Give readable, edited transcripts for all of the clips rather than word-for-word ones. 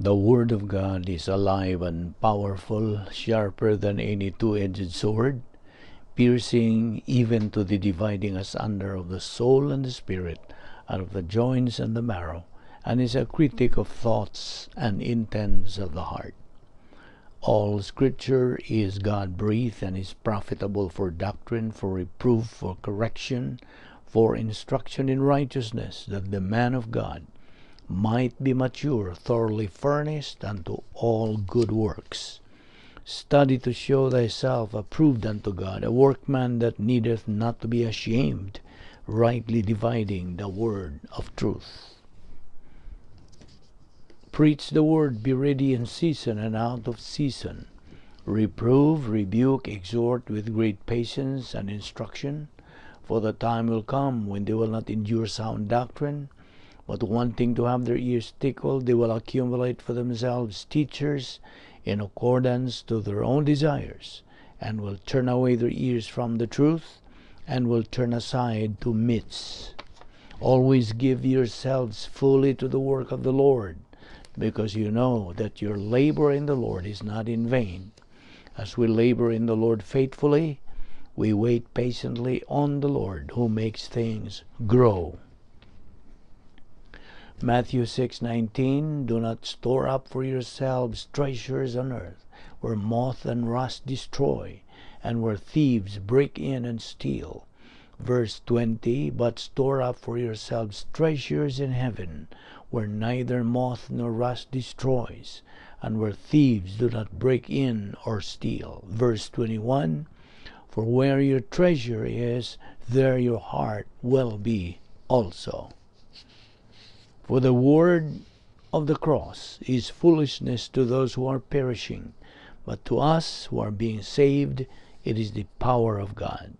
The Word of God is alive and powerful, sharper than any two-edged sword, piercing even to the dividing asunder of the soul and the spirit, and of the joints and the marrow, and is a critic of thoughts and intents of the heart. All Scripture is God-breathed and is profitable for doctrine, for reproof, for correction, for instruction in righteousness, that the man of God might be mature, thoroughly furnished unto all good works. Study to show thyself approved unto God, a workman that needeth not to be ashamed, rightly dividing the word of truth. Preach the word, be ready in season and out of season. Reprove, rebuke, exhort with great patience and instruction. For the time will come when they will not endure sound doctrine, but wanting to have their ears tickled, they will accumulate for themselves teachers in accordance to their own desires, and will turn away their ears from the truth, and will turn aside to myths. Always give yourselves fully to the work of the Lord, because you know that your labor in the Lord is not in vain. As we labor in the Lord faithfully, we wait patiently on the Lord who makes things grow. Matthew 6:19. Do not store up for yourselves treasures on earth, where moth and rust destroy, and where thieves break in and steal. Verse 20. But store up for yourselves treasures in heaven, where neither moth nor rust destroys, and where thieves do not break in or steal. Verse 21. For where your treasure is, there your heart will be also. For the word of the cross is foolishness to those who are perishing, but to us who are being saved, it is the power of God.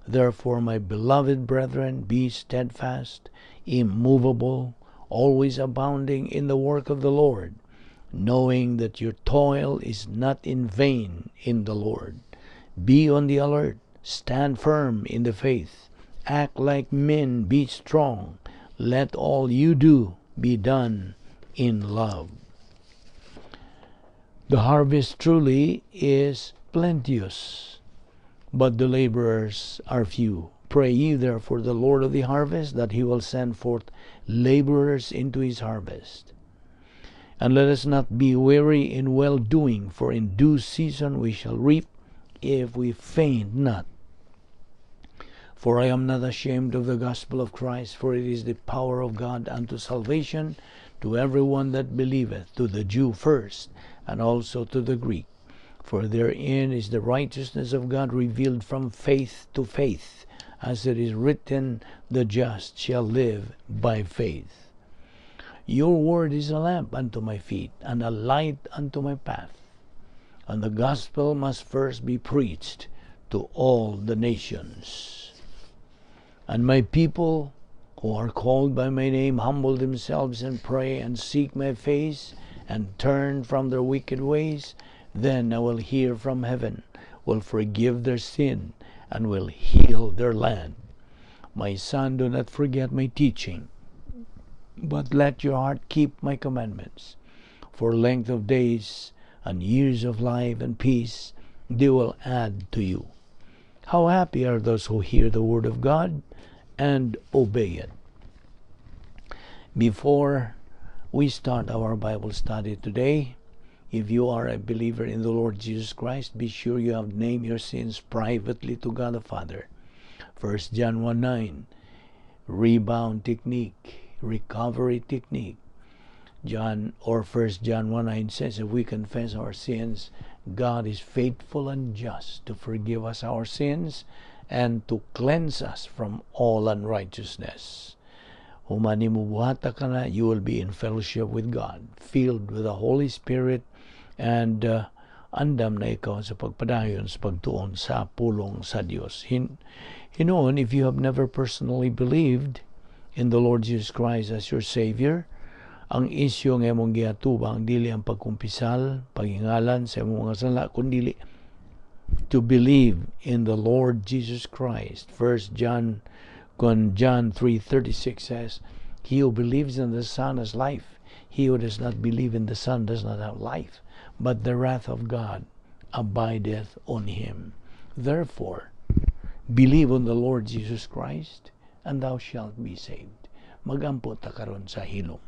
Therefore, my beloved brethren, be steadfast, immovable, always abounding in the work of the Lord, knowing that your toil is not in vain in the Lord. Be on the alert, stand firm in the faith, act like men, be strong. Let all you do be done in love. The harvest truly is plenteous, but the laborers are few. Pray ye therefore the Lord of the harvest that he will send forth laborers into his harvest. And let us not be weary in well doing, for in due season we shall reap if we faint not. For I am not ashamed of the gospel of Christ, for it is the power of God unto salvation to every one that believeth, to the Jew first, and also to the Greek. For therein is the righteousness of God revealed from faith to faith, as it is written, the just shall live by faith. Your word is a lamp unto my feet, and a light unto my path. And the gospel must first be preached to all the nations. And my people who are called by my name humble themselves and pray and seek my face and turn from their wicked ways, then I will hear from heaven, will forgive their sin, and will heal their land. My son, do not forget my teaching, but let your heart keep my commandments. For length of days and years of life and peace they will add to you. How happy are those who hear the word of God and obey it. Before we start our Bible study today, if you are a believer in the Lord Jesus Christ, be sure you have named your sins privately to God the Father. 1 John 1:9, rebound technique, recovery technique. John or 1 John 1:9 says, if we confess our sins, God is faithful and just to forgive us our sins and to cleanse us from all unrighteousness. Human nimo buhata kana, you will be in fellowship with God, filled with the Holy Spirit, and andam na ikaw sa pagpadayon sa pagtuon sa pulong sa Dios. Hinuon, if you have never personally believed in the Lord Jesus Christ as your Savior, ang isyu nga imong giatubang dili ang pagkumpisal, paghingalan sa imong mga sala, kundi to believe in the Lord Jesus Christ. 1 John, kun John 3:36 says, He who believes in the Son has life. He who does not believe in the Son does not have life, but the wrath of God abideth on him. Therefore, believe on the Lord Jesus Christ, and thou shalt be saved. Magampo ta karon sa hilom.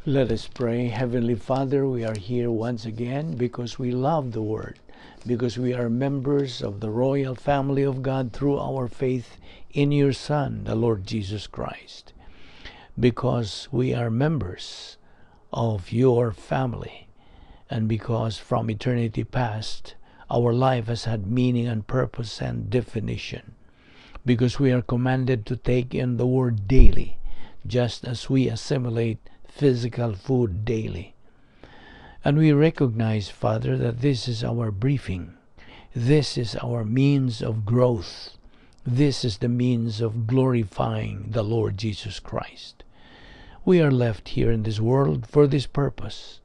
Let us pray. Heavenly Father, we are here once again because we love the Word, because we are members of the royal family of God through our faith in your Son, the Lord Jesus Christ, because we are members of your family, and because from eternity past, our life has had meaning and purpose and definition, because we are commanded to take in the Word daily, just as we assimilate physical food daily. And we recognize, Father, that this is our briefing. This is our means of growth. This is the means of glorifying the Lord Jesus Christ. We are left here in this world for this purpose,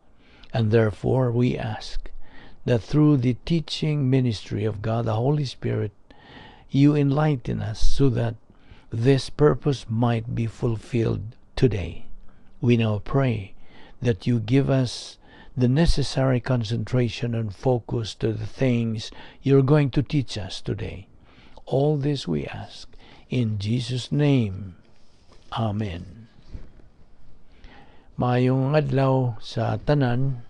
and therefore we ask that through the teaching ministry of God the Holy Spirit, you enlighten us so that this purpose might be fulfilled today. We now pray that you give us the necessary concentration and focus to the things you're going to teach us today. All this we ask in Jesus' name. Amen. Maayong adlaw sa tanan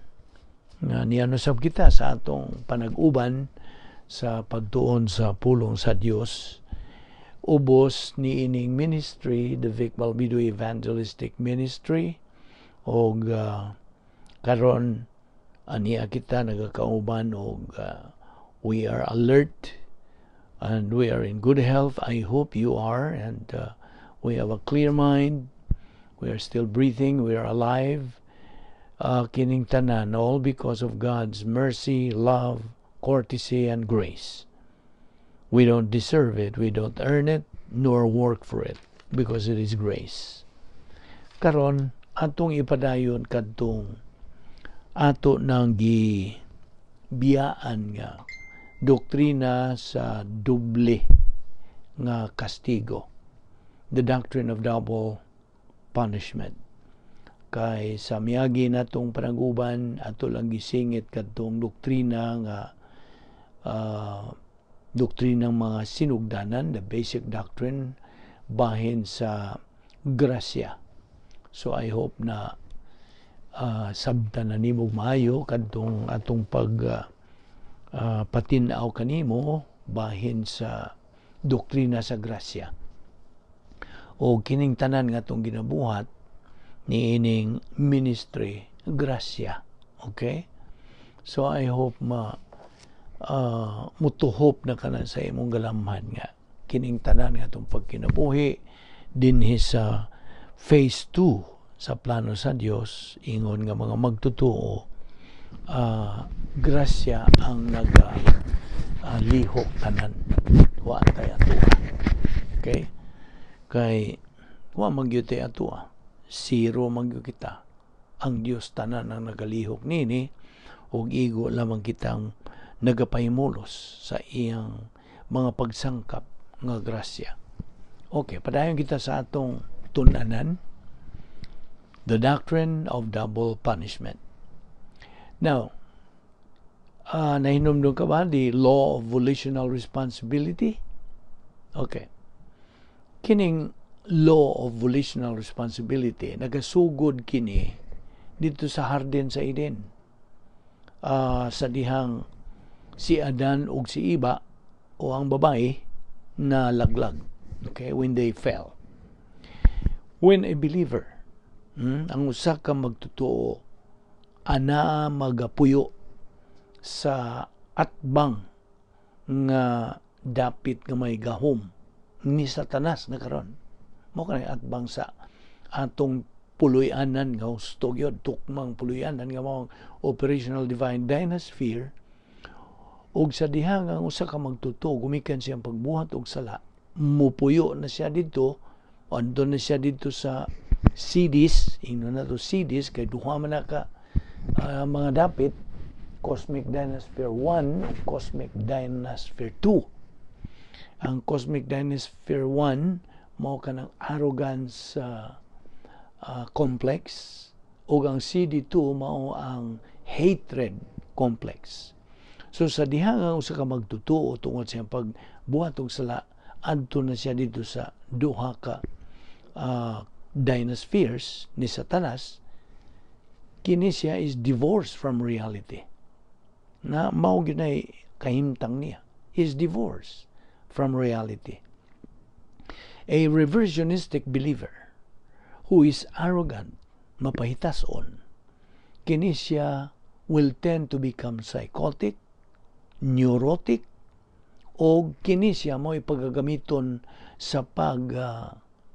nga niano sab kita sa atong panag-uban sa pagtuon sa pulong sa Dios. Ubos ni ining ministry, the Vic Balbido Evangelistic Ministry, og karon ania kita nagakauban og we are alert and we are in good health. I hope you are, and we have a clear mind. We are still breathing, we are alive. Kining tanan, all because of God's mercy, love, courtesy, and grace. We don't deserve it, we don't earn it, nor work for it, because it is grace. Karon, atong ipadayon kadtong ato nang gibiyaan nga doktrina sa doble nga kastigo, the doctrine of double punishment. Kay sa miagi natong panaguban, ato lang gisingit kadtong doktrina nga doktrina ng mga sinugdanan, the basic doctrine bahin sa grasya. So I hope na sabtan na nimo maayo kadtong atong pag patin-aw kanimo bahin sa doktrina sa grasya. O kining tanan nga atong ginabuhat niining ministry, grasya. Okay? So I hope ma mutuhop na kana sa imong galamhan nga kining tanan nga atong pagkinabuhi dinhi sa phase 2 sa plano sa Dios ingon nga mga magtotoo, grasya ang naga lihok tanan, wa tay atoa. Okay? Kay wa man gyud tay atoa, zero man gyud kita. Ang Dios tanan ang nagalihok nini ug igo lamang kitang nagapahimulos sa iyang mga pagsangkap nga grasya. Okay, padayon kita sa atong tun-anan, the doctrine of double punishment. Now, nahinumdum ka ba the law of volitional responsibility? Okay. Kining law of volitional responsibility, nagasugod kini dito sa hardin sa Eden. Sa dihang si Adan ug si Iba o ang babae na laglag. Okay, when they fell. When a believer, ang usa ka magtotoo ana magapuyo sa atbang nga dapit nga may gahom ni Satanas na karon. Mao kanay atbang sa atong puloy-anan nga husto gyud, tukmang puloy-anan nga mao operational divine dynasphere. Ug sa diha nga ang usa ka magtotoo gumikan siyang pagbuhat og sala, mupuyo na siya didto, andon na siya didto sa CDs, ingnon na to CDs kay duha man na ka mga dapit, Cosmic Dynasphere 1, Cosmic Dynasphere 2. Ang cosmic dynasphere 1 mao kanang arrogance complex ug ang CD2 mao ang hatred complex. So sa diha nga usa ka magtutuo, tungod sa iyang pagbuhat og sala, adto na siya dito sa duha ka dynaspheres ni Satanas. Kini siya is divorced from reality. Na mao gyud kahimtang niya. Is divorced from reality. A reversionistic believer who is arrogant, mapahitason, kini siya will tend to become psychotic, neurotic, o kini siya mo ipagagamiton sa pag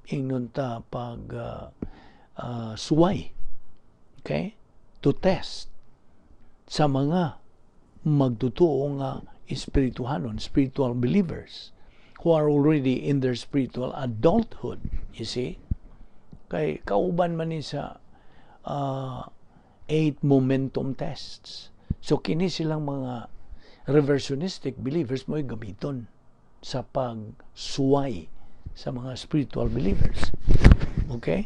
ingnon ta pag suway, okay, to test sa mga magtutuo nga espirituhanon, spiritual believers who are already in their spiritual adulthood, you see? Kay kauban man ni sa eight momentum tests. So kini silang mga reversionistic believers mo'y gamiton sa pagsuway sa mga spiritual believers. Okay?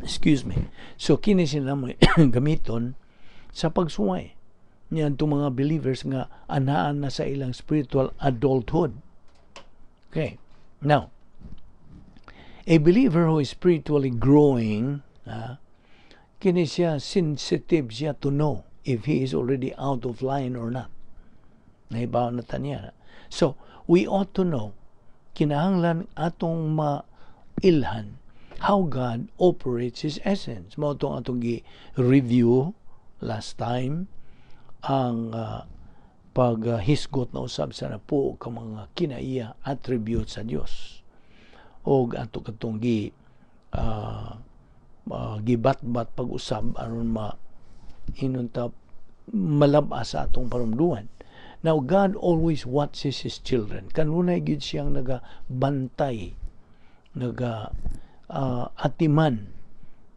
Excuse me. So kini sila mo'y gamiton sa pagsuway niyan mga believers nga anaan na sa ilang spiritual adulthood. Okay. Now, a believer who is spiritually growing, kini siya sensitive siya to know if he is already out of line or not. Nahibaw na ta niya. So, we ought to know, kinahanglan atong mailhan how God operates His essence. Mao itong atong gi-review last time ang paghisgot na usab sa napuo ka mga kinaiya attributes sa Dios og ato katong gi gibatbat pag-usab aron ma inunta malab-a sa atong parumduhan. Now, God always watches His children. Kanunay gyud siyang nagabantay, naga atiman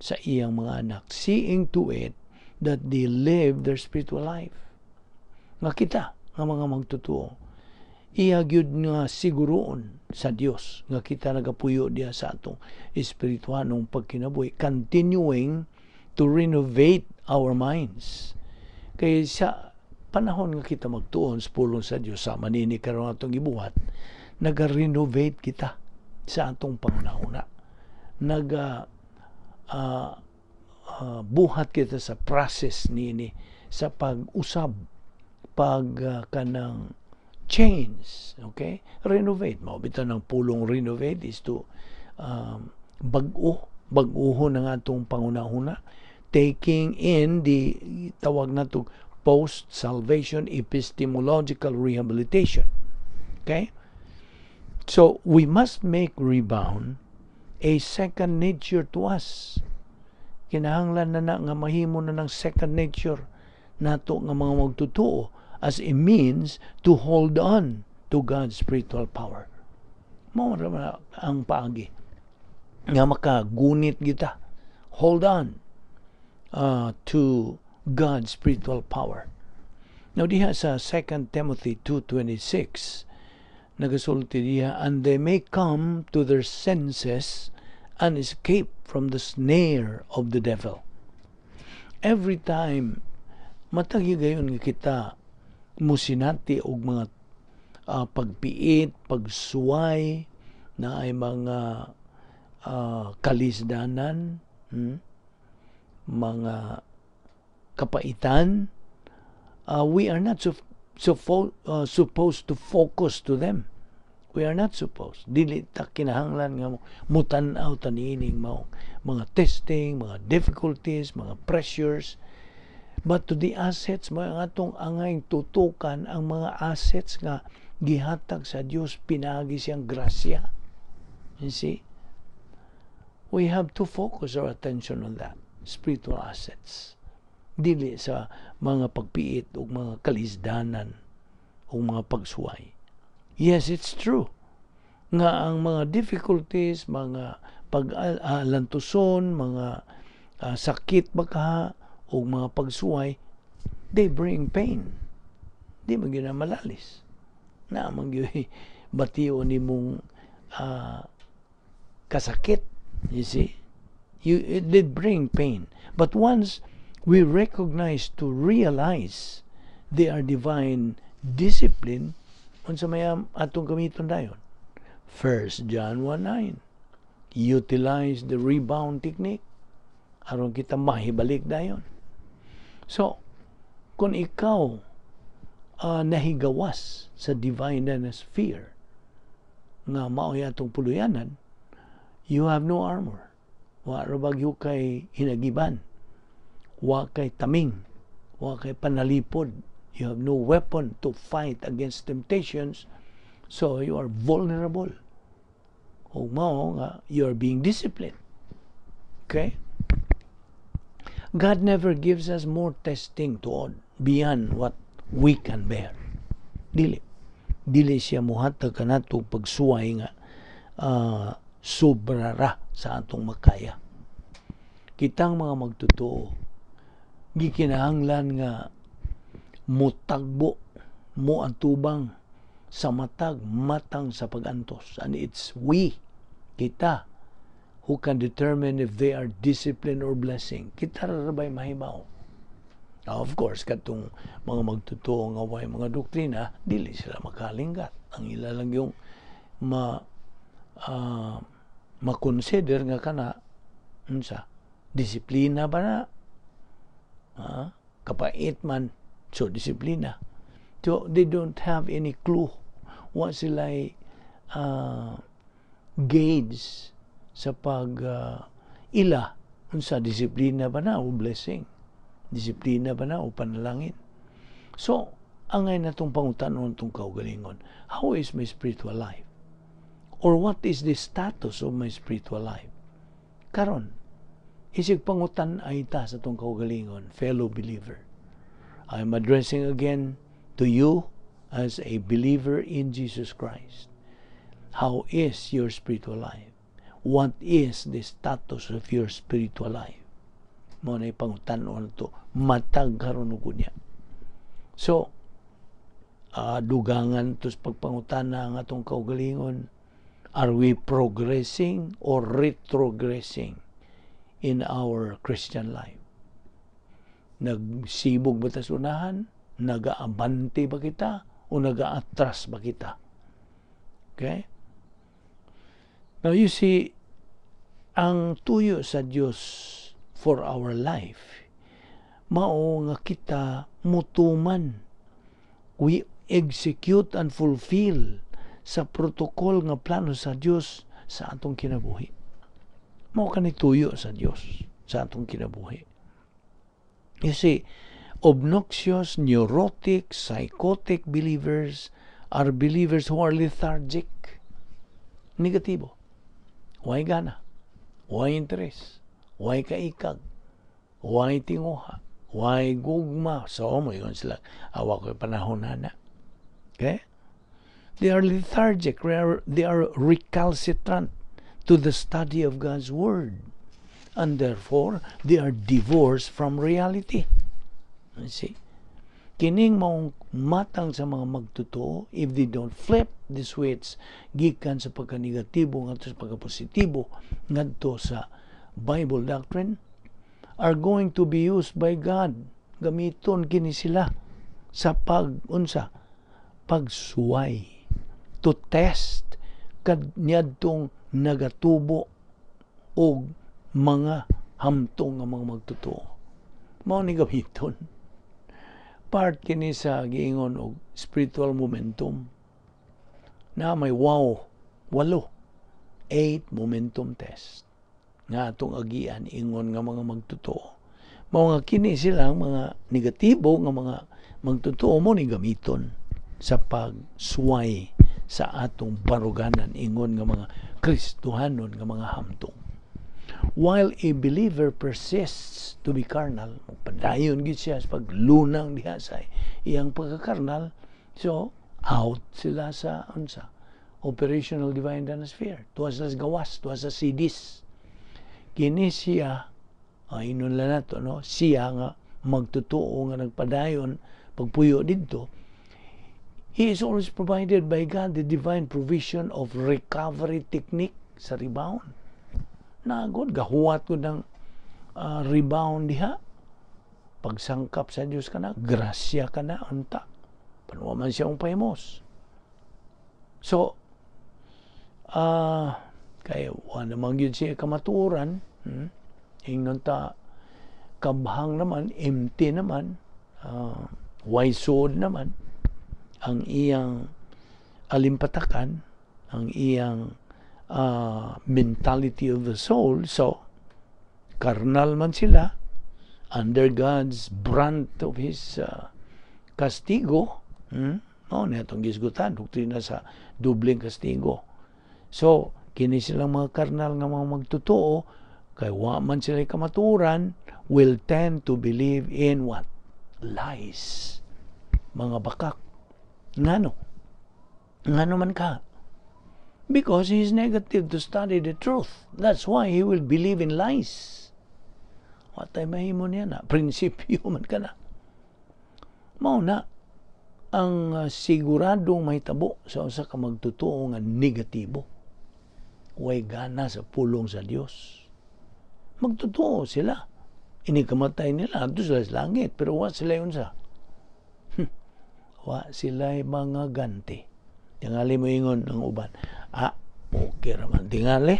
sa iyang mga anak, seeing to it that they live their spiritual life. Nga kita, nga mga magtutuo, iya gyud nga siguroon sa Dios nga kita nagapuyo diya sa atong espirituhanong pagkinabuhi, continuing to renovate our minds. Kay sa panahon nga kita magtuon sa pulong sa Dios, sa manini karon atong gibuhat, naga-renovate kita sa atong panghuna-huna. Naga buhat kita sa process nini sa pag-usab, pag kanang change, okay? Renovate. Mao bitaw ng pulong renovate is to bag-o, bag-uhon ang atong panghuna-huna, taking in the tawag nato post-salvation epistemological rehabilitation. Okay? So, we must make rebound a second nature to us. Kinahanglan na na nga mahimo na ng second nature nato nga mga magtutuo as a means to hold on to God's spiritual power. Mao ra ang paagi nga makagunit kita. Hold on to God's spiritual power. Now diha sa 2 Timothy 2:26, nagasulti diha, "And they may come to their senses and escape from the snare of the devil." Every time matag higayon nga kita musinati og mga pagpiit, pagsuway, na ay mga kalisdanan, mga kapaitan, we are not supposed to focus to them. We are not supposed. Dili ta kinahanglan nga mutan-aw ta niining mao mga testing, mga difficulties, mga pressures. But to the assets, mga atong angay tutukan ang mga assets nga gihatag sa Dios pinagi siyang grasya. You see? We have to focus our attention on that spiritual assets. Dili sa mga pagpiit o mga kalisdanan o mga pagsuway. Yes, it's true nga ang mga difficulties, mga pag-alantuson, mga sakit baka o mga pagsuway, they bring pain. Di man gyud na malalis. Na man gyud Bation nimong kasakit, you see. It did bring pain. But once we recognize to realize they are divine discipline, unsa may atong gamiton dayon? 1 John 1:9. Utilize the rebound technique aron kita mahibalik dayon. So, kung ikaw nahigawas sa divine sphere nga mao'y atong puluyanan, you have no armor. Wa ra bagyo kay hinagiban. Wa kay taming. Wa kay panalipod. You have no weapon to fight against temptations, so you are vulnerable. O mao nga you are being disciplined. Okay? God never gives us more testing tuod beyond what we can bear. Dili. Dili siya muhatag kanato pagsuway nga sobra ra sa atong makaya. Kitang mga magtotoo, gikinahanglan nga mutagbo mo ang tubang sa matag matang sa pagantos. And it's we, kita, who can determine if they are discipline or blessing. Kita ra ba'y mahibaw? Now, of course, katong mga magtotoo nga way mga doktrina, dili sila makalinggat. Ang ila lang yung ma-consider nga kana unsa, disiplina ba na, kapait man, so disiplina. So they don't have any clue. Wa sila gauge sa pag ila unsa, disiplina ba na o blessing, disiplina ba na o panalangin. So angay natong pangutanon tong kaugalingon: how is my spiritual life, or what is the status of my spiritual life karon? Isig pangutan ay ta sa tong kaugalingon, fellow believer, I'm addressing again to you as a believer in Jesus Christ. How is your spiritual life? What is the status of your spiritual life? Mao na pangutan-on to matag karon ug unya. So, dugangan to sa pagpangutana ang atong kaugalingon: are we progressing or retrogressing in our Christian life? Nagsibog ba ta sa unahan? Nagaabante ba kita? O nagaatras ba kita? Okay? Now you see, ang tuyo sa Dios for our life, mao nga kita mutuman. We execute and fulfill sa protocol nga plano sa Dios sa atong kinabuhi. Mao kani tuyo sa Dios sa atong kinabuhi. You see, obnoxious, neurotic, psychotic believers are believers who are lethargic. Negatibo. Way gana. Way interest. Way kaikag. Way tinguha. Way gugma. So, mo yun sila. Awa ko panahon na na. Okay? They are lethargic. They are recalcitrant to the study of God's Word. And therefore, they are divorced from reality. You see? Kining maong matang sa mga magtotoo, if they don't flip the switch gikan sa pagkanegatibo ngadto sa pagkapositibo ngadto sa Bible doctrine, are going to be used by God. Gamiton kini sila sa pag unsa, pagsuway, to test kaniadtong nagatubo og mga hamtong nga mga magtotoo. Mao ni gamiton. Part kini sa giingon og spiritual momentum na may wow walo, eight momentum test nga atong agian ingon nga mga magtotoo. Mao nga kini silang mga negatibo nga mga magtotoo mo ni gamiton sa pagsuway sa atong baruganan ingon nga mga Kristohanon nga mga hamtong. While a believer persists to be carnal, padayon gid siya sa paglunang diha sa iyang pagkakarnal, so out sila sa unsa, operational divine sphere. Tuwa sa gawas, tuwa sa CDs. Kini siya, inon lang nato, no? Siya nga magtotoo nga nagpadayon pagpuyo didto, He is always provided by God the divine provision of recovery technique sa rebound. Na God, gahuwat ko ng rebound diha. Pagsangkap sa Dios ka na, grasya ka na, unta. Panuwa man siya ang pahimos. So, kay wa naman gyud siya kamaturan, Ingnon ta, kabhang naman, empty naman, way suod naman, ang iyang alimpatakan, ang iyang mentality of the soul. So, karnal man sila, under God's brunt of His kastigo. No, na itong gisgutan, doktrina sa dubleng kastigo. So, kini silang mga karnal nga mga magtotoo, kay wa man sila kamaturan, will tend to believe in what? Lies. Mga bakak. Ngano? Ngano man ka? Because he is negative to study the truth. That's why he will believe in lies. Wa tay mahimo niya na. Prinsipyo man ka na. Mao na ang siguradong mahitabo sa usa ka magtotoo nga negatibo. Way gana sa pulong sa Dios. Magtotoo sila. Inikamatay nila, adto sila sa langit, pero wa sila yun sa. Wa sila mga ganti. Tingali mo ingon ng uban. Ah, okay raman. Tingali.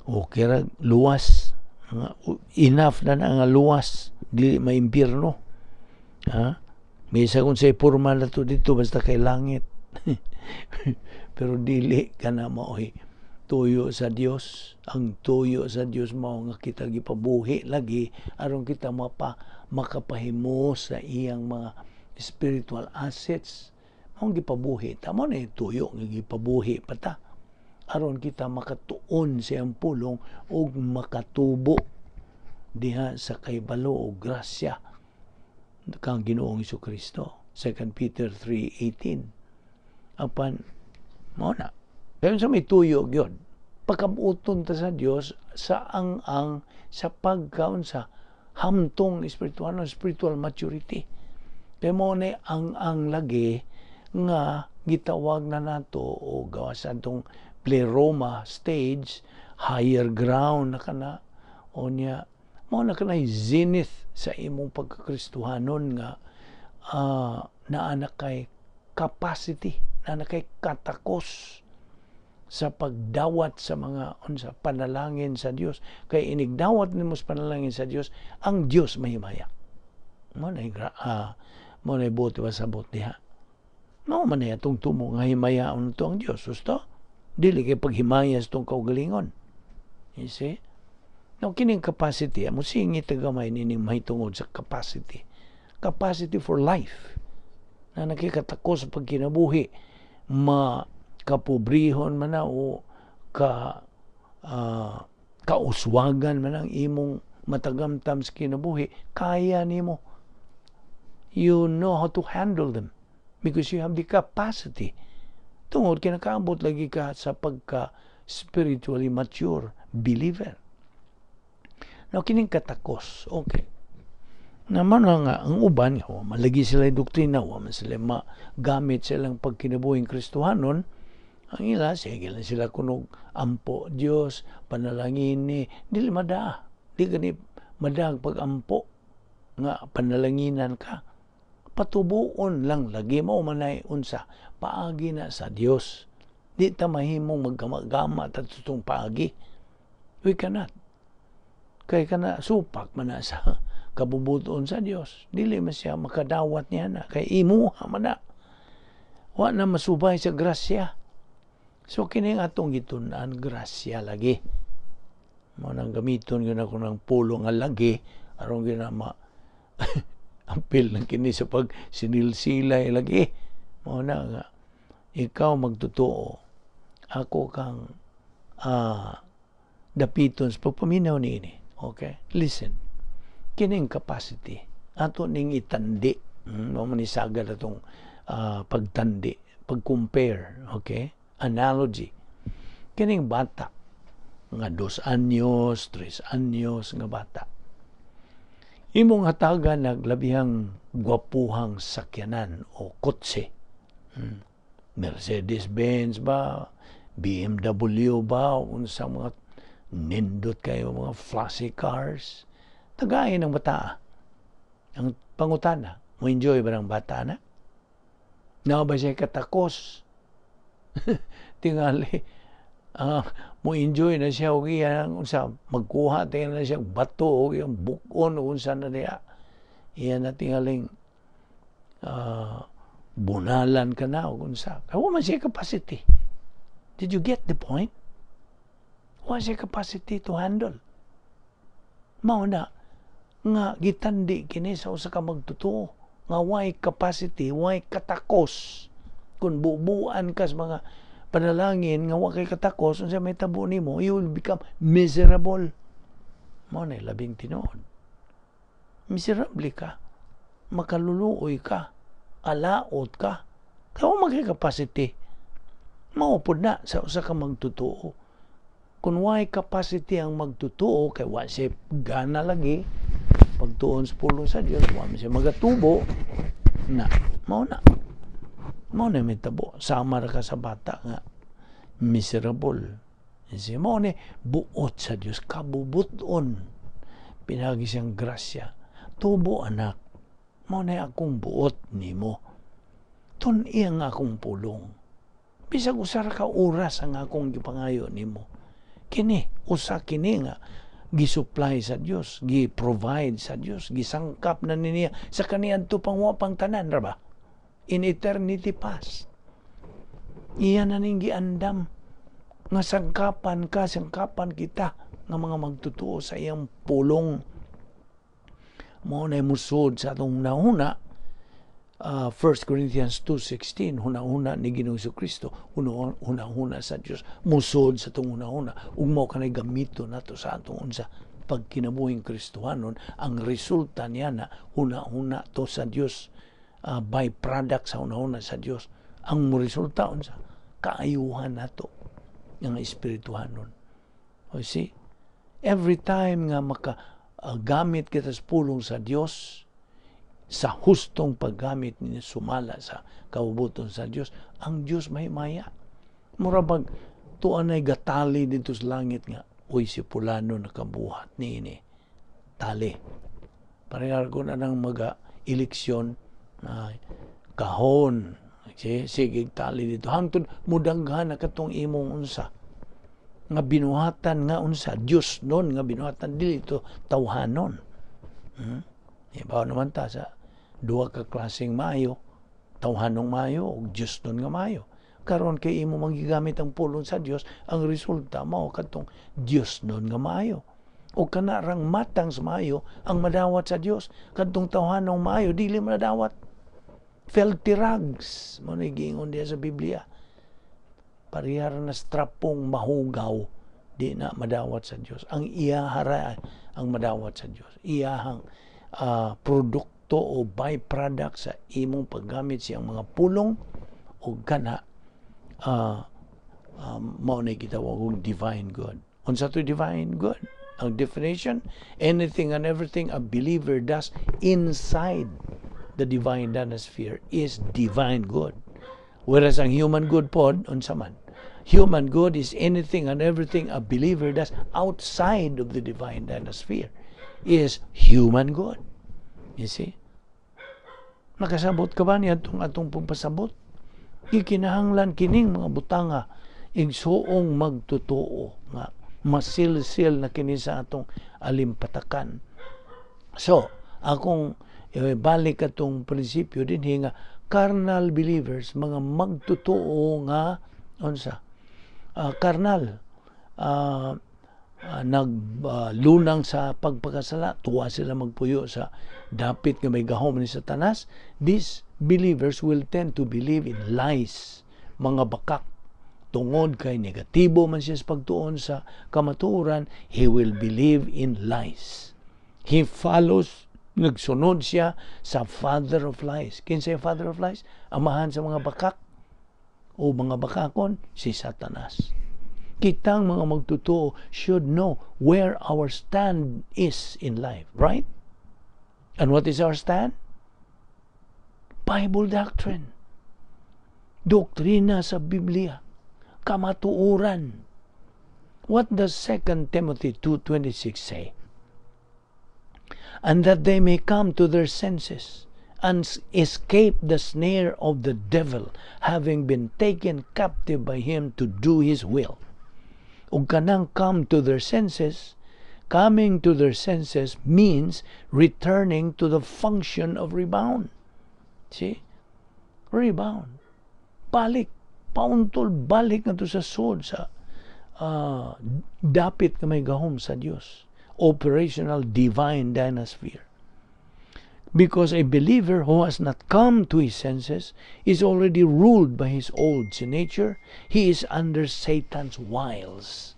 Okay ra, luwas. Enough na na nga luwas. Dili maimpirno. Ha? May isa kung say formal na to dito, basta kay langit. Pero dili ka na maoy tuyo sa Dios. Ang tuyo sa Dios mao nga kita gipabuhi lagi aron kita mapa makapahimo sa iyang mga spiritual assets. Mao gipabuhi ta mo na tuyo nga gipabuhi pa ta aron kita makatuon sa iyang pulong ug makatubo diha sa kaybalo o grasya kang Ginoong Kristo. 2 Peter 3:18. Apan mao na. Kaya sa may tuyo gyud, pagkabuton ta sa Dios sa ang sa pagkaon sa hamtong espiritual, spiritual maturity. Kaya mo na ang lagi nga gitawag na nato o gawas atong pleroma stage, higher ground na kana o niya mao na kanay zenith sa imong pagkakristuhanon nga naa na kay capacity, naa na kay katakos sa pagdawat sa mga unsa panalangin sa Dios. Kay inigdawat nimo sa panalangin sa Dios, ang Dios mahimaya mo na, mo na buot pasabot diha. Mao man na atong tumo nga himayaon to ang Dios gusto dili kay paghimaya sa tong kaugalingon, you see? Now, kining capacity mo singit gamay nining mahitungod sa capacity, capacity for life na nakikatako sa pagkinabuhi, ma kapobrehon man na o ka kauswagan man ang imong matagamtam sa kinabuhi, kaya nimo. You know how to handle them because you have the capacity. Tungod kinakaabot lagi ka sa pagka spiritually mature believer. Now, kining katakos, okay. Naman nga, ang uban, wa malagi sila yung doktrina, wa man sila magamit silang pagkinabuhing Kristohanon, ang ila, sige lang sila kunog ampo Dios, panalangin ni, dili madaa. Di gani madag pag-ampo nga panalanginan ka. Patubuon lang lagi mo manay unsa paagi na sa Dios. Di ta mahimong maggamagama ta tutong paagi. We cannot. Kay kana supak man na sa kabubuton sa Dios. Dili man siya makadawat niya na kay imuha man na. Wa na masubay sa grasya. So kini ang atong gitun-an, grasya lagi. Mao nang gamiton gyud ako ng pulo nga lagi aron gyud na ma ampil ng kini sa pag sinilsilay lagi. Mao na nga ikaw magtotoo, ako kang dapiton sa pagpaminaw niini. Okay? Listen. Kining capacity ato ning itandi. Mao man ni sagad atong pagtandi, pag-compare, okay? Analogy. Kining bata nga 2 anyos, 3 anyos nga bata. Imong hatagan naglabihang gwapuhang sakyanan o kotse. Mercedes-Benz ba, BMW ba, unsa mga nindot kayo mga flashy cars. Tagain ang bata. Ang pangutana, mo enjoy ba ng bata na? Naa ba siya katakos? Tingali, mo enjoy na siya og iyang unsa, magkuha tingali na siya bato o iyang bukon o unsa na diya. Iya na tingaling bunalan ka na o unsa. Kaya man siya capacity. Did you get the point? Wa siya capacity to handle. Mao na nga gitandi kini sa usa ka magtotoo nga way capacity, way katakos. Kung bubuan ka sa mga panalangin nga wa kay katakos, unsa may tabo nimo? You will become miserable. Mao na labing tinuod. Miserable ka. Makaluluoy ka. Alaot ka. Kaya wa kay capacity. Mao pod na sa usa ka magtotoo. Kung way capacity ang magtotoo, kay wa siya gana lagi pagtuon sa pulong sa Dios, wa man siya magatubo na, mao na. Mao na may tabo. Sama ra ka sa bata nga miserable. Si mao ni buot sa Dios, kabubuton pinagi siyang grasya. Tubo, anak, mao na akong buot nimo. Tun-i ang akong pulong. Bisag usa ra ka oras ang akong gipangayo nimo. Kini, usa kini nga gisupply sa Dios, gi-provide sa Dios, gisangkap na niya sa kaniadto pang wa pang tanan ra ba? In eternity past. Iya na ning giandam nga sangkapan ka, sangkapan kita nga mga magtotoo sa iyang pulong. Mao na musod sa atong nahuna, 1 Corinthians 2:16, huna-huna ni Ginoong Kristo, huna-huna sa Dios, musod sa atong huna-huna ug mao kanay gamito nato sa atong unsa, pagkinabuhing Kristohanon. Ang resulta niya na huna-huna to sa Dios, byproduct sa huna-huna sa Dios, ang mo resulta unsa, kaayuhan nato nga espirituhanon. O see, every time nga maka gamit kita sa pulong sa Dios sa hustong paggamit ni sumala sa kaubuton sa Dios, ang Dios mahimaya. Mura bag tuan ay gatali dito sa langit nga, "Uy, si pulano nakabuhat niini." Tali. Parehar ko na ng maga eleksyon na kahon. Sige, tali dito. Hangtod mudaghan na katong imong unsa nga binuhatan, nga unsa, Dios nun nga binuhatan, dili to tawhanon. Ibaw naman ta sa duha ka klaseng maayo, tawhanong maayo ug Dios nun nga maayo. Karon kay imo magigamit ang pulong sa Dios, ang resulta mao kadtong Dios nun nga maayo. O kana rang matang sa maayo ang madawat sa Dios. Kadtong tawhanong maayo dili madawat. Filthy rags mo ni giingon diya sa Biblia. Parehara na strapong mahugaw, di na madawat sa Dios. Ang iyahara ang madawat sa Dios. Iyahang produkto o byproduct sa imong paggamit siyang mga pulong o kana mao na gitawag og divine good. Unsa to divine good? Ang definition, anything and everything a believer does inside the divine sphere is divine good. Whereas ang human good pod, unsa man? Human good is anything and everything a believer does outside of the divine sphere is human good. You see? Nakasabot ka ba niya atong atong pagpasabot? Gikinahanglan kining mga butanga, igsuong magtotoo, nga masilsil na kini sa atong alimpatakan. So, akong balik atong prinsipyo dinhi nga carnal believers, mga magtotoo nga unsa, carnal, naglunang sa pagpakasala, tuwa sila magpuyo sa dapit nga may gahom ni Satanas. These believers will tend to believe in lies, mga bakak. Tungod kay negatibo man siya sa pagtuon sa kamatuoran, he will believe in lies. He follows, nagsunod siya sa father of lies. Kinsay father of lies? Amahan sa mga bakak o mga bakakon, si Satanas. Kitang mga magtotoo should know where our stand is in life, right? And what is our stand? Bible doctrine. Doktrina sa Biblia. Kamatuoran. What does 2 Timothy 2:26 say? "And that they may come to their senses and escape the snare of the devil, having been taken captive by him to do his will." Ug kanang come to their senses, coming to their senses means returning to the function of rebound. See? Rebound. Balik. Pauntol, balik nga sa sud sa dapit nga may gahom sa Dios. Operational divine dynasphere. Because a believer who has not come to his senses is already ruled by his old sin nature. He is under Satan's wiles.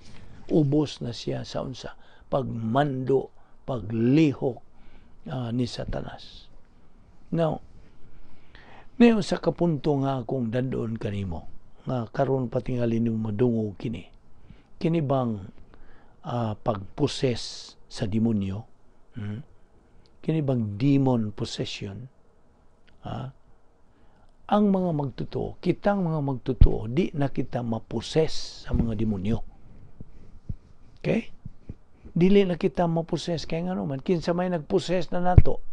Ubos na siya sa unsa? Pagmando, paglihok ni Satanas. Now, naay usa ka punto nga akong dad-on kanimo nga karon patingali nimo madungog kini. Kini bang pag-possess sa demonyo? Hmm? Kini bang demon possession? Ha? Ang mga magtotoo, kitang mga magtotoo, di na kita ma-possess sa mga demonyo. Okay? Dili na kita ma-possess kay ngano man kinsa may nag-possess na nato.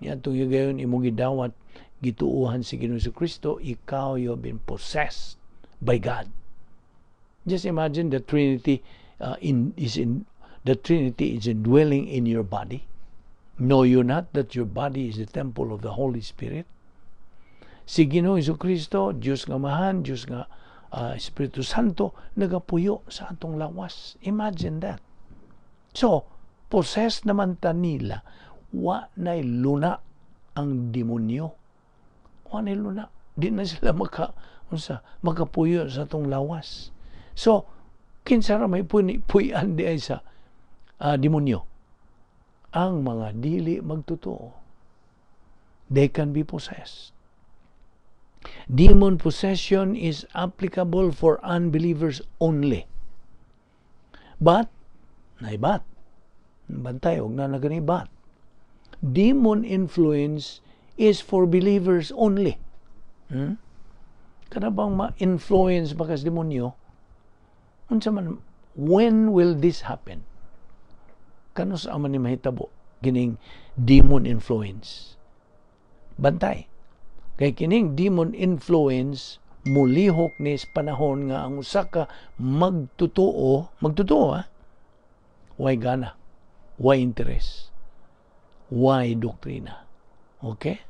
Niadtong higayon imong gidawat, gituuhan si Ginoong Kristo, ikaw, you have been possessed by God. Just imagine the Trinity in is in the Trinity is indwelling in your body. "Know you not that your body is the temple of the Holy Spirit?" Si Ginoong Kristo, Diyos nga Amahan, Diyos nga Espiritu Santo, nagapuyo sa atong lawas. Imagine that. So, possessed naman ta nila, wa na'y luna ang demonyo. Wa na'y luna. Di na sila maka, unsa, makapuyo sa atong lawas. So, kinsa ra may puy-an di ay sa demonyo? Ang mga dili magtotoo. They can be possessed. Demon possession is applicable for unbelievers only. But, nay but, bantay, og na gani but. Demon influence is for believers only. Kana bang ma-influence ba kas demonyo? Unsa man, when will this happen? Kanus-a man ni mahitabo kining demon influence? Bantay. Kay kining demon influence mulihok ni sa panahon nga ang usa ka magtotoo, magtotoo ha, way gana, way interest, way doktrina. Okay?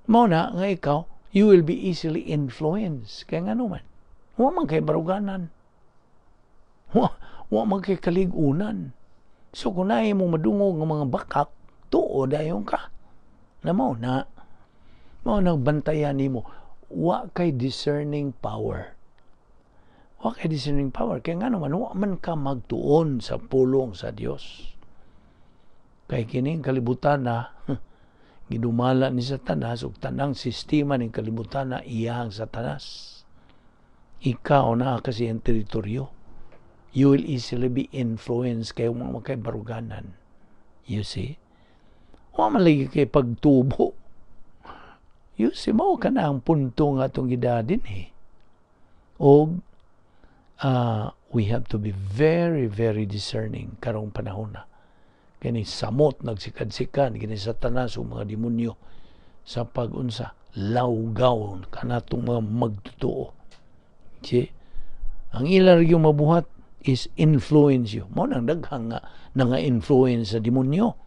Mao na nga ikaw, you will be easily influenced. Kaya nga naman, wa man kay baruganan. Wa man kay kaligunan. So kung naay mo madungog ng mga bakak, tuo dayon ka. Na mao na. Mao nang bantayan nimo. Wa kay discerning power. Wa kay discerning power. Kaya nga naman, wa man ka magtuon sa pulong sa Dios. Kay kining kalibutan na gidumala ni Satanas ug tanang sistema ning kalibutan na iyang Satanas. Ikaw na kasi ang teritoryo. You will easily be influenced kay mga kay baruganan. You see? Wa man lagi kay pagtubo. You see, mao ka na ang punto nga atong gidadin eh. Og we have to be very, very discerning karong panahon na. Kini samot nagsikad-sikad kini Satanas ug mga demonyo sa pag-unsa, lawgaw kanatong mga magtotoo. See? Ang ila yung mabuhat is influence you. Mao nang daghang nga nga influence sa demonyo.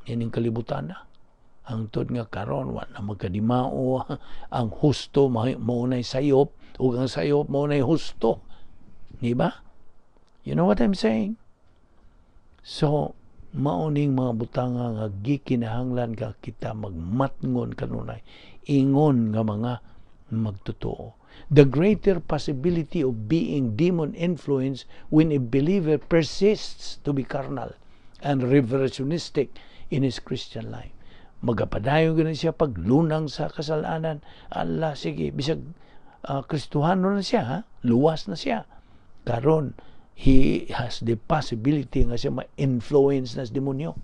Ining kalibutan na. Hangtod nga karon wa na magkadimao ang husto mao nay sayop ug ang sayop mao nay husto. Di ba? You know what I'm saying? So, mao ning mga butanga nga gikinahanglan ka kita magmatngon kanunay ingon nga mga magtotoo. The greater possibility of being demon influenced when a believer persists to be carnal and reversionistic in his Christian life. Magapadayon gani siya paglunang sa kasalanan. Allah, sige, bisag Kristohano na siya, ha? Luwas na siya. Karon, he has the possibility nga siya ma-influence na sa demonyo.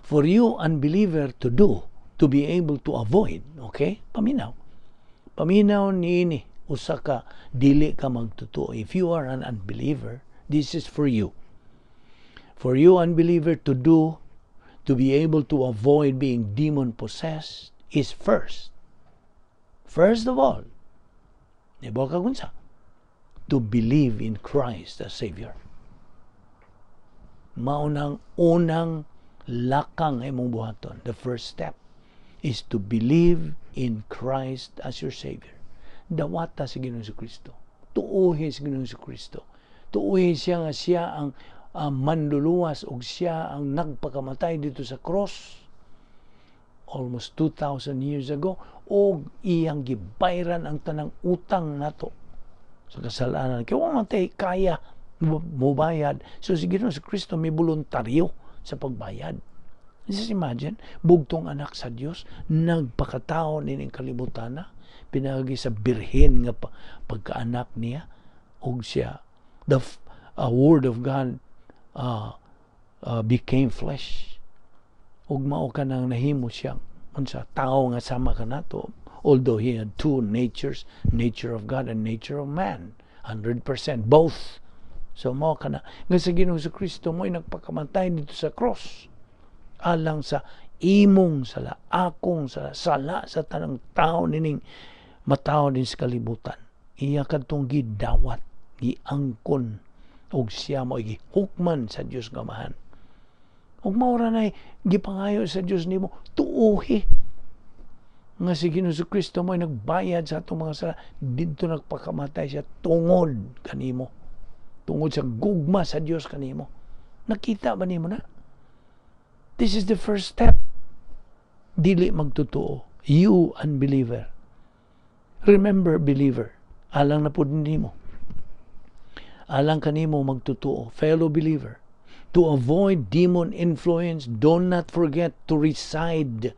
For you, unbeliever, to do To be able to avoid, okay? Paminaw. Paminaw niini usa ka dili ka magtotoo. If you are an unbeliever, this is for you. For you, unbeliever, to do to be able to avoid being demon possessed is first. First of all, nibaw ka kunsa? To believe in Christ as Savior. Maunang unang lakang imong buhaton. The first step is to believe in Christ as your Savior. Dawata si Ginoong Kristo. Tuuhi si Ginoong Kristo. Tuuhi siya nga siya ang manluluwas ug siya ang nagpakamatay dito sa cross almost 2,000 years ago og iyang gibayran ang tanang utang nato sa kasalanan. Kaya wa man tay kaya mubayad. So si Ginoong Kristo may voluntaryo sa pagbayad. Just imagine, bugtong anak sa Dios, nagpakatao nining kalibutan na, pinaagi sa birhen nga pagkaanak niya, og siya, the Word of God became flesh. Ug mao ka nang nahimo siyang unsa, tao nga sama kanato, although he had two natures, nature of God and nature of man, 100% both. So mao kana nga sa Ginoong Kristo mo'y nagpakamatay dito sa cross alang sa imong sala, akong sala, sala sa tanang tao nining matawo din sa kalibutan. Iya kadtong gidawat, giangkon og siya mo gihukman sa Dios nga Amahan. Ug mao ra nay gipangayo sa Dios nimo, tuuhi nga si Ginoong Kristo mo nagbayad sa atong mga sala didto, nagpakamatay siya tungod kanimo, tungod sa gugma sa Dios kanimo. Nakita ba nimo na? This is the first step. Dili magtotoo, you unbeliever. Remember, believer, alang na pud nimo, alang kanimo magtotoo, fellow believer, to avoid demon influence, do not forget to reside.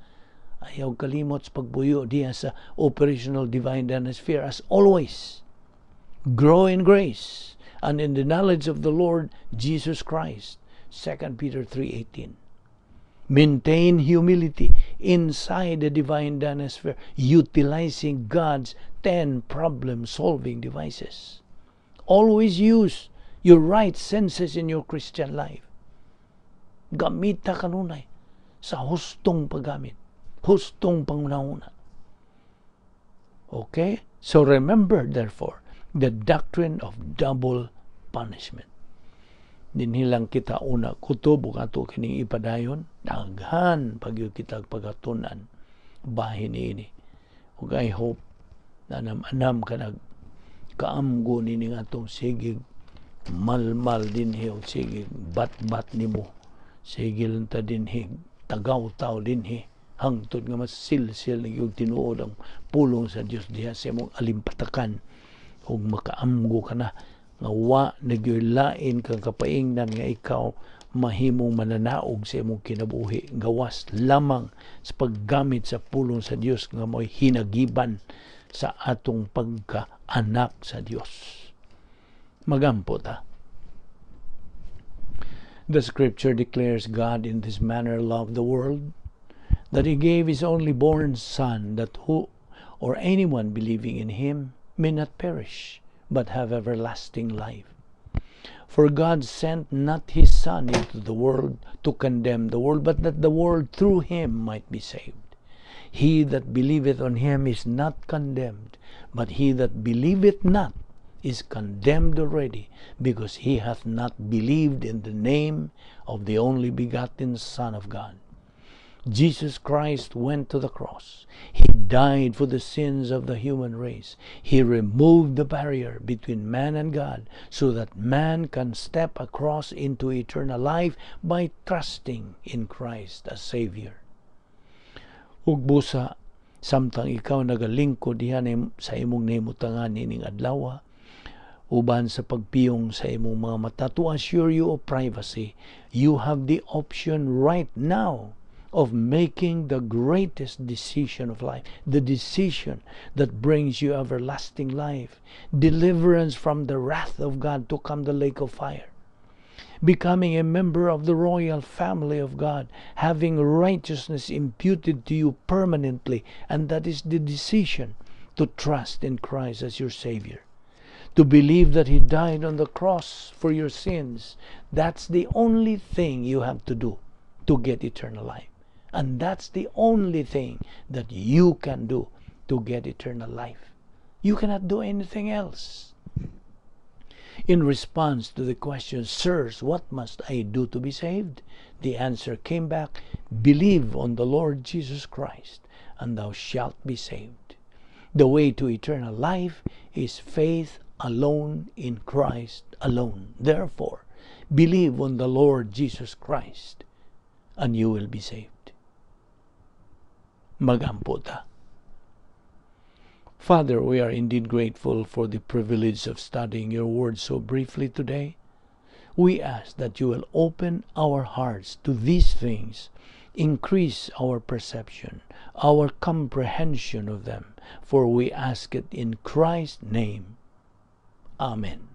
Ayaw kalimot sa pagbuyo diya sa operational divine sphere as always. Grow in grace and in the knowledge of the Lord Jesus Christ. 2 Peter 3:18. Maintain humility inside the divine sphere, utilizing God's 10 problem-solving devices. Always use your right senses in your Christian life. Gamita kanunay sa hustong paggamit, hustong pangunahuna. Okay? So remember, therefore, the doctrine of double punishment. Dinhi lang kita una kutob ug ato kining ipadayon. Daghan pagyud kita pagatunan bahin niini. Ug I hope na anam ka nag kaamgo nining atong sigig malmal dinhi og sigig bat-bat nimo. Sige lang ta dinhi, tagaw-taw dinhi hangtod nga masilsil na gyud tinuod ang pulong sa Dios diha sa imong alimpatakan ug makaamgo ka na nga wa na gyud lain kang kapaingnan nga ikaw mahimong mananaog sa imong kinabuhi gawas lamang sa paggamit sa pulong sa Dios nga mo'y hinagiban sa atong pagkaanak sa Dios. Magampo ta. The scripture declares, "God in this manner loved the world, that he gave his only born Son, that who or anyone believing in him may not perish, but have everlasting life. For God sent not his Son into the world to condemn the world, but that the world through him might be saved. He that believeth on him is not condemned, but he that believeth not is condemned already, because he hath not believed in the name of the only begotten Son of God." Jesus Christ went to the cross. He died for the sins of the human race. He removed the barrier between man and God so that man can step across into eternal life by trusting in Christ as Savior. Ug busa, samtang ikaw nagalingkod diha sa imong nahimutangan ining adlaw, uban sa pagpiyong sa imong mga mata to assure you of privacy, you have the option right now of making the greatest decision of life, the decision that brings you everlasting life, deliverance from the wrath of God to come, the lake of fire. Becoming a member of the royal family of God, having righteousness imputed to you permanently, and that is the decision to trust in Christ as your Savior. To believe that He died on the cross for your sins. That's the only thing you have to do to get eternal life. And that's the only thing that you can do to get eternal life. You cannot do anything else. In response to the question, "Sirs, what must I do to be saved?" the answer came back, "Believe on the Lord Jesus Christ, and thou shalt be saved." The way to eternal life is faith alone in Christ alone. Therefore, believe on the Lord Jesus Christ, and you will be saved. Magampo ta. Father, we are indeed grateful for the privilege of studying your word so briefly today. We ask that you will open our hearts to these things, increase our perception, our comprehension of them, for we ask it in Christ's name. Amen.